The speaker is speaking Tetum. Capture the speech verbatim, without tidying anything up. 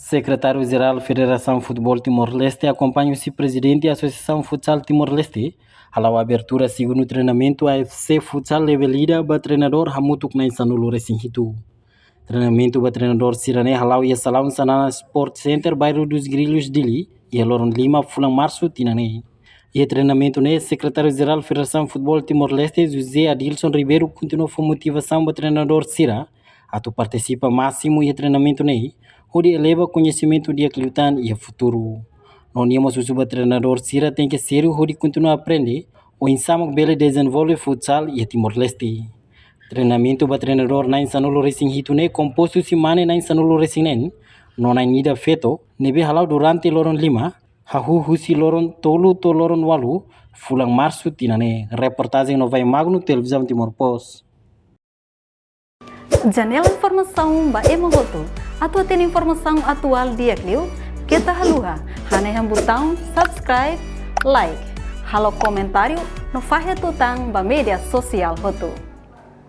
Sekretáriu-Jerál Federasaun Futeból Timor-Leste akompaña husi Prezidente Asosiasaun Futsal Timor-Leste hala'o abertura segundu treinamentu A F C Futsal level ida ba treinadór hamutuk na'in sanulu-resin-hitu. Treinamentu ba treinadór sira-ne'e hala'o iha salaun Xanana Sport Center, Bairro dos Grillos, Dili, iha loron lima fulan Marsu tinan ne'e. Iha treinamentu ne'e, Sekretáriu-Jerál Federasaun Futeból Timor-Leste, José Adilson Ribeiro, kontinua fó motivasaun ba treinadór sira atu partisipa másimu iha treinamentu ne'e, hodi eleva koñesimentu di'ak liután iha futuru. No nia mós husu ba treinadór sira tenke sériu hodi kontinua aprende oinsá mak bele dezenvolve futsal iha Timor-Leste. Treinamentu ba treinadór na'in sanulu-resin-hitu ne'e kompostu husi mane na'in sanulu-resin-neen no na'in ida feto, ne'ebé hala'o durante loron lima, hahú husi loron tolu to'o loron ualu fulan Marsu tinan ne'e. Reportajen Novae Magno, Televizaun Timor Post. Janela informasaun ba ema hotu. Atu hatene informasaun atuál di'ak liu, keta haluha hanehan butaun subscribe, like, halo komentáriu no fahe tutan ba média sosiál hotu.